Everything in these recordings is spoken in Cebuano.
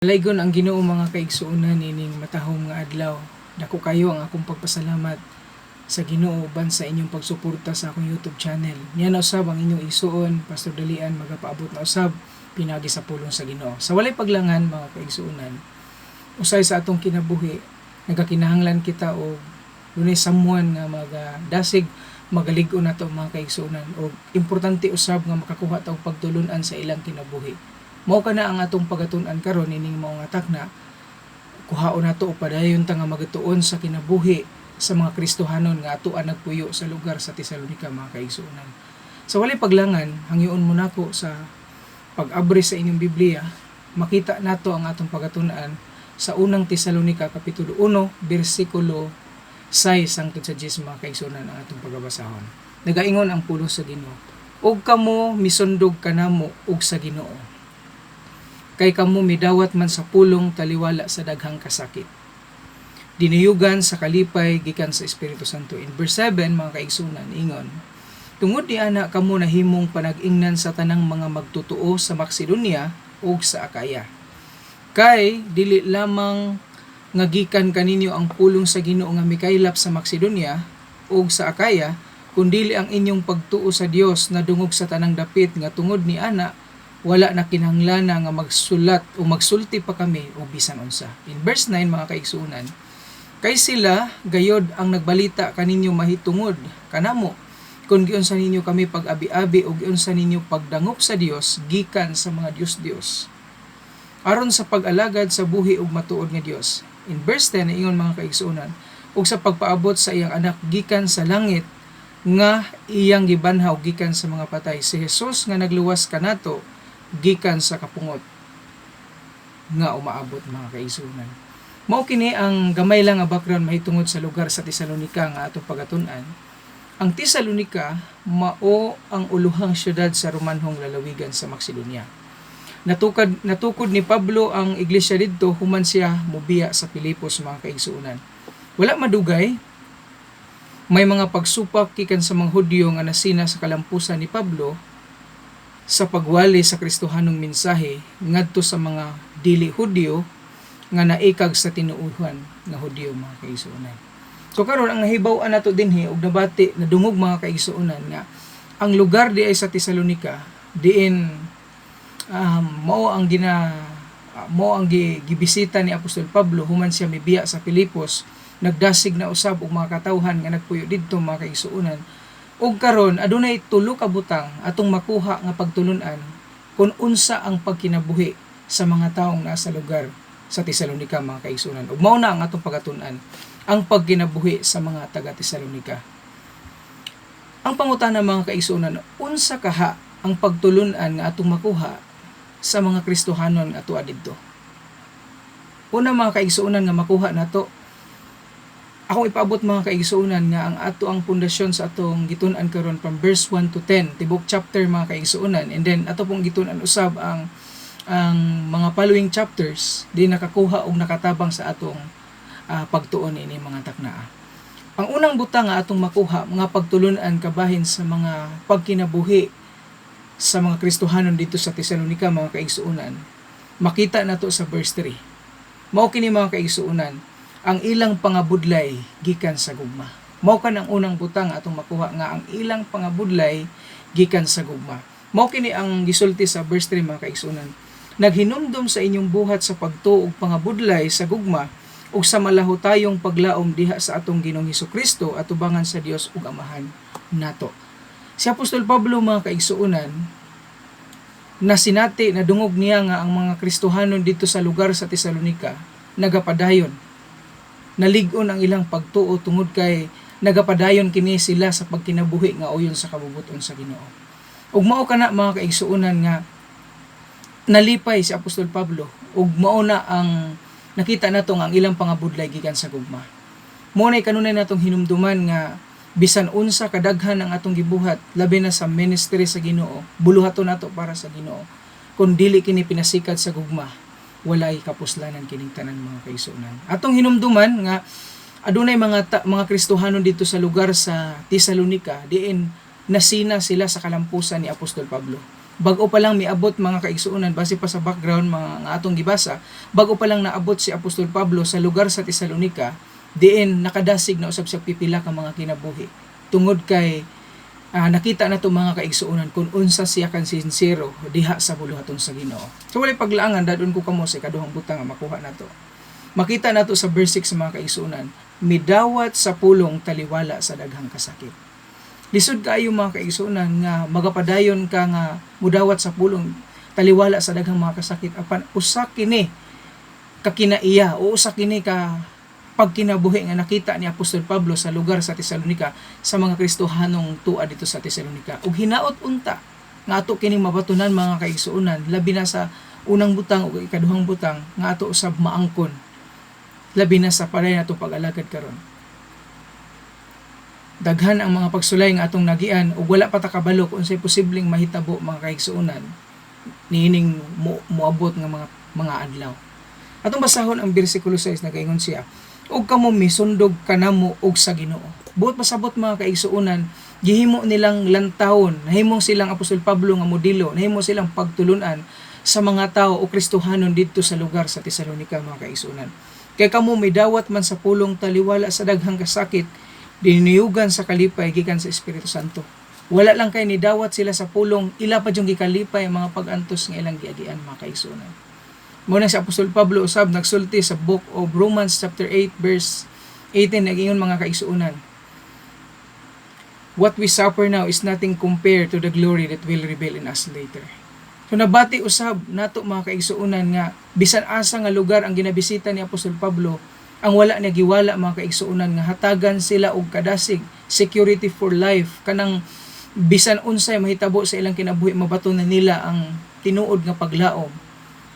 Dalaygon ang Ginoo, mga kaigsuonan, ining matahom nga adlaw. Dako kayo ang akong pagpasalamat sa Ginoo uban sa inyong pagsuporta sa akong YouTube channel. Niya na usab ang inyong igsuon, Pastor Dalian, magapaabot na usab pinagi sa pulong sa Ginoo. Sa walay paglangan, mga kaigsuonan, usay sa atong kinabuhi nagakinahanglan kita og dunay someone nga magadasig, magalig-on nato, mga kaigsuonan, og importante usab nga makakuha ta og pagtulun-an sa ilang kinabuhi. Mao kana ang atong pagatun-an karon ining mao nga takna. Kuhaon nato o padayon ta nga magatuon sa kinabuhi sa mga Kristohanon nga atoa nagpuyo sa lugar sa Tesalonica, mga kaigsuonan. Sa walay paglangan, hangyoon mo nako sa pag-abri sa inyong Biblia, makita nato ang atong pagatun-an sa Unang Tesalonica kapitulo 1 bersikulo 6 hangtod sa 10, mga kaigsuonan, ang atong pagabasahon. Nagaingon ang pulong sa Ginoo: "Ug kamo misundog kanamo ug sa Ginoo kay kamo midawat man sa pulong taliwala sa daghang kasakit. Dinuyugan sa kalipay gikan sa Espiritu Santo." In verse 7, mga kaigsunan, ingon, "Tungod ni ana kamo nahimong panag-ingnan sa tanang mga magtutuo sa Macedonia ug sa Akaya. Kay dili lamang nga gikan kaninyo ang pulong sa Ginoo nga mikaylap sa Macedonia ug sa Akaya, kundili ang inyong pagtuo sa Dios nadungog sa tanang dapit, nga tungod ni ana wala na kinahanglan nga magsulat o magsulti pa kami o bisan unsa." In verse 9, mga kaigsuonan, "Kay sila gayod ang nagbalita kaninyo mahitungod kanamo kung giunsa ninyo kami pag-abi-abi o giunsa ninyo pagdangop sa Dios gikan sa mga Dios-Dios aron sa pag-alagad sa buhi ug matuod nga Dios." In verse 10, ingon, mga kaigsuonan, "ug sa pagpaabot sa iyang anak gikan sa langit nga iyang gibanhaw gikan sa mga patay, si Jesus nga nagluwas kanato gikan sa kapungot nga umaabot," mga kaigsuonan. Mao kini ang gamay lang nga background mahitungod sa lugar sa Tesalonica nga atong pagatun-an. Ang Tesalonica mao ang uluhang syudad sa Romanhong lalawigan sa Macedonia. Natukod ni Pablo ang iglesia didto human siya mobiya sa Filipos, mga kaigsuonan. Wala madugay, may mga pagsupak gikan sa mga Hudyo nga nasina sa kalampusan ni Pablo sa pagwali sa Kristohanong mensahe ngadto sa mga dili Hudyo nga naikag sa tinuohan nga Hudyo, mga kaigsuonan. So karon, ang nahibaw-an nato dinhi og nabati, nadungog, mga kaigsuonan, nga ang lugar di ay sa Tesalonica diin mao ang gina mao ang gibisita ni Apostol Pablo human siya mibiya sa Filipos. Nagdasig na usab og mga katawhan nga nagpuyo didto, mga kaigsuonan. Ug karon adunay tulo ka butang atong makuha nga pagtulun-an kung unsa ang pagkinabuhi sa mga taong nasa lugar sa Tesalonica, mga kaigsuonan. Ug mao na ang atong pagatun-an, ang pagkinabuhi sa mga taga Tesalonica. Ang pangutana, mga kaigsuonan, unsa kaha ang pagtulun-an nga atong makuha sa mga Kristohanon nga atoa didto? Una, mga kaigsuonan, nga makuha nato, akong ipaabot, mga kaigsuonan, nga ang ato ang pundasyon sa atong gitun-an karon from verse 1 to 10, tibok chapter, mga kaigsuonan, and then ato pong gitun-an usab ang mga following chapters di nakakuha og nakatabang sa atong pagtuon ini mga taknaa. Ang unang butang nga atong makuha mga pagtulun-an kabahin sa mga pagkinabuhi sa mga Kristohanon dito sa Tesalonica, mga kaigsuonan, makita nato sa verse 3. Mao kini, mga kaigsuonan, ang ilang pangabudlay gikan sa gugma. Mao kan ang unang butang atong makuha, nga ang ilang pangabudlay gikan sa gugma. Mao kini ang gisulti sa verse 3, mga kaigsuonan: "Naghinumdom sa inyong buhat sa pagtuo ug pangabudlay sa gugma ug sa malahutayong paglaom diha sa atong Ginoong Kristo atubangan sa Dios ug Amahan nato." Si Apostol Pablo, mga kaigsuonan, na sinati, nadungog niya nga ang mga Kristohanon dito sa lugar sa Tesalonica nagapadayon. Nalig-on ang ilang pagtuo tungod kay nagapadayon kini sila sa pagkinabuhi nga uyon sa kabubuton sa Ginoo. Ug mao kana, mga kaigsuonan, nga nalipay si Apostol Pablo ug mao na ang nakita nato nga ang ilang pangabudlay gikan sa gugma. Mao nay kanunay natong hinumduman nga bisan unsa kadaghan ang atong gibuhat, labi na sa ministry sa Ginoo, buluhaton nato para sa Ginoo, kung dili kini pinasikat sa gugma, walay kapuslanan kining tanan, mga kaigsuonan. Atong hinumduman nga adunay mga Kristohanon dito sa lugar sa Tesalonica diin nasina sila sa kalampusan ni Apostol Pablo. Bag-o pa lang miabot, mga kaigsuonan, base pa sa background mga nga atong gibasa, bag-o pa lang naabot si Apostol Pablo sa lugar sa Tesalonica, diin nakadasig na usab sa pipila ka mga kinabuhi. Tungod kay nakita na to, mga kaigsuonan, kung unsa siya kan sincero diha sa buluhaton sa Ginoo. So walay paglaangan, dad-on ko kamo sa ikaduhang butang nga makuha nato. Makita nato sa verse 6, mga kaigsuonan, midawat sa pulong taliwala sa daghang kasakit. Lisod kaayo, mga kaigsuonan, nga magapadayon ka nga mudawat sa pulong taliwala sa daghang mga kasakit, apan usa kini ka kinaiya o usa kini ka pagkinabuhi nga nakita ni Apostol Pablo sa lugar sa Tesalonica sa mga Kristohanong tua dito sa Tesalonica. Ug hinaot unta nga ato kining mabatunan, mga kaigsuonan, labi na sa unang butang ug ikaduhang butang, nga ato usab maangkon labi na sa padayon nato pag-alagad karon. Daghan ang mga pagsulay nga atong nagian ug wala pa ta kabalo kung unsay posibleng mahitabo, mga kaigsuonan, niining moabot nga mga adlaw. Atong basahon ang bersikulo 6, nagaingon siya, "Ug kamo misundog kanamo ug sa Ginoo." Buot pasabot, mga kaigsuonan, gihimo nilang lantawon, nahimong silang Apostol Pablo nga modelo, nahimo silang pagtulunan sa mga tao o Kristohanon didto sa lugar sa Tesalonica, mga kaigsuonan. "Kay kamo midawat man sa pulong taliwala sa daghang kasakit, diniyugan sa kalipay gikan sa Espiritu Santo." Wala lang kay nidawat sila sa pulong, ila pa yung gikalipay ang mga pag-antos nga ilang giagian, mga kaigsuonan. Mao na si Apostol Pablo usab nagsulti sa Book of Romans chapter 8 verse 18, nag-ingon, mga kaigsuonan, "What we suffer now is nothing compared to the glory that will reveal in us later." So nabati usab nato, mga kaigsuonan, nga bisan asa nga lugar ang ginabisita ni Apostol Pablo, ang wala niya giwala, mga kaigsuonan, nga hatagan sila og kadasig, security for life, kanang bisan unsay mahitabo sa ilang kinabuhi, mabato na nila ang tinuod nga paglaom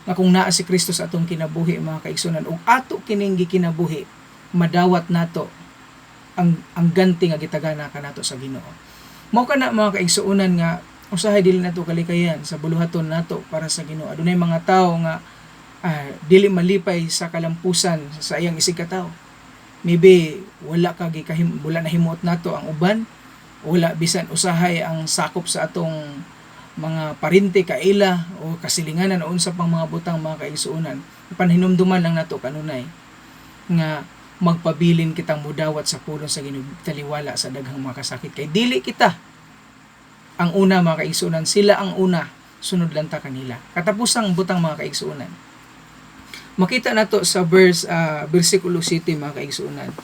nga kung naa si Kristo sa atong kinabuhi, mga kaigsuonan, ug ato kining gikinabuhi, madawat nato ang ganti nga gitagana kanato sa Ginoo. Mao kana, mga kaigsuonan, nga usahay dili nato kalikayan sa buluhaton nato para sa Ginoo. Adunay mga tawo nga dili malipay sa kalampusan sa iyang isig katawo. Maybe wala ka gikahim, wala nahimot nato ang uban, wala bisan usahay ang sakop sa atong mga parente, kaila o kasilinganan o unsa pang mga butang, mga kaigsuonan. Panhinumduman lang nato kanunay nga magpabilin kitang mudawat sa pulong sa Ginoo taliwala sa daghang mga kasakit, kay dili kita ang una, mga kaigsuonan, sila ang una, sunod lang ta kanila. Katapusang butang, mga kaigsuonan, makita nato sa verse bersikulo 7, mga kaigsuonan,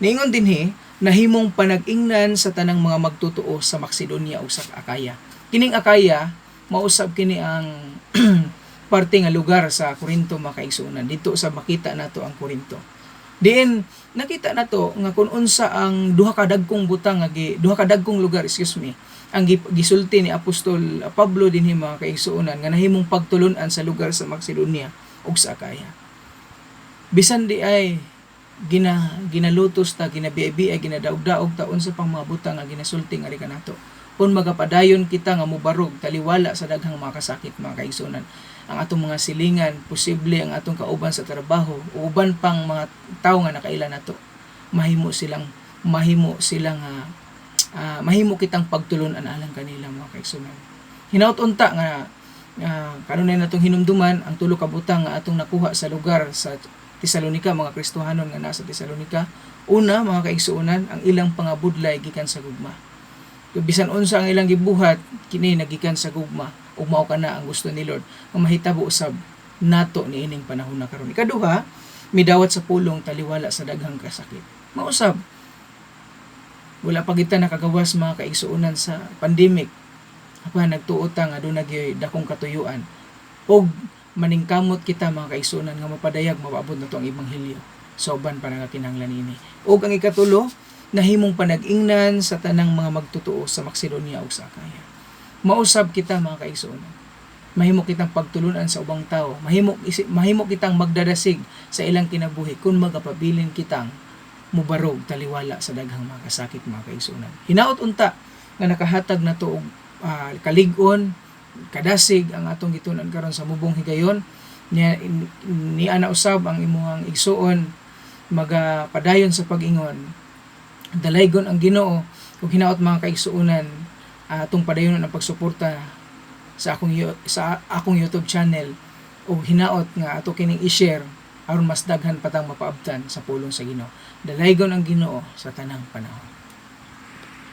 niingon dinhi, "Nahimong panag-ingnan sa tanang mga magtotoo sa Macedonia ug sa Akaya." Kining Akaya, mausab kini ang parte nga lugar sa Corinto, mga kaigsuonan. Dito sa makita nato ang Corinto. Diin nakita nato nga kung unsa ang duha ka dagkong butang nga duha ka dagkong lugar, excuse me, ang gisulti ni Apostol Pablo dinhi, mga kaigsuonan, nga nahimong pagtulun-an sa lugar sa Macedonia ug sa Akaya. Bisan di ay ginalutos ta, ginabiay-biay, ginadaog-daog ta, unsa pang mga butang nga ginasulti nga kanato, kung magapadayon kita nga mobarog taliwala sa daghang mga kasakit, mga kaigsuonan, ang atong mga silingan, posible ang atong kauban sa trabaho o uban pang mga tawo nga nakaila nato, mahimo silang mahimo kitang pagtulon-an alang kanila, mga kaigsuonan. Hinaut unta nga kanunay natong hinumduman ang tulo ka butang nga atong nakuha sa lugar sa Tesalonica, mga Kristohanon nga nasa Tesalonica. Una, mga kaigsuonan, ang ilang pangabudlay gikan sa gugma. Bisan unsa ang ilang gibuhat, kini nagikan sa gugma ug mao kana ang gusto ni Lord nga mahitabo usab nato niining panahon na karon. Ikaduha, midawat sa pulong taliwala sa daghang kasakit. Mausab wala pa kita nakagawas, mga kaigsuonan, sa pandemic, apan nagtuo ta nga aduna gyoy dakong katuyuan ug maningkamot kita, mga kaigsuonan, nga mapadayag, mapaabot nato ang ebanghelyo sa uban pa nagakinahanglan niini. Ug ang ikatulo, nahimong panag-ingnan sa tanang mga magtotoo sa Macedonia ug sa Akaya. Mausab kita, mga kaigsuonan, mahimo kitang pagtulunan sa ubang tao, mahimo kitang magdadasig sa ilang kinabuhi kung magapabilin kitang mubarog taliwala sa daghang mga kasakit, mga kaigsuonan. Hinaot unta nga nakahatag nato og kalig-on, kadasig ang atong gitun-an karon sa mubong higayon. Ni ana usab ang imuhang igsuon, magapadayon sa pag-ingon, "Dalaygon ang Ginoo." Ug hinaot, mga kaigsuonan, atong padayonon ang pagsuporta sa akong YouTube channel og hinaot nga ato kining i-share aron mas daghan pa tang mapaabtan sa pulong sa Ginoo. Dalaygon ang Ginoo sa tanang panahon.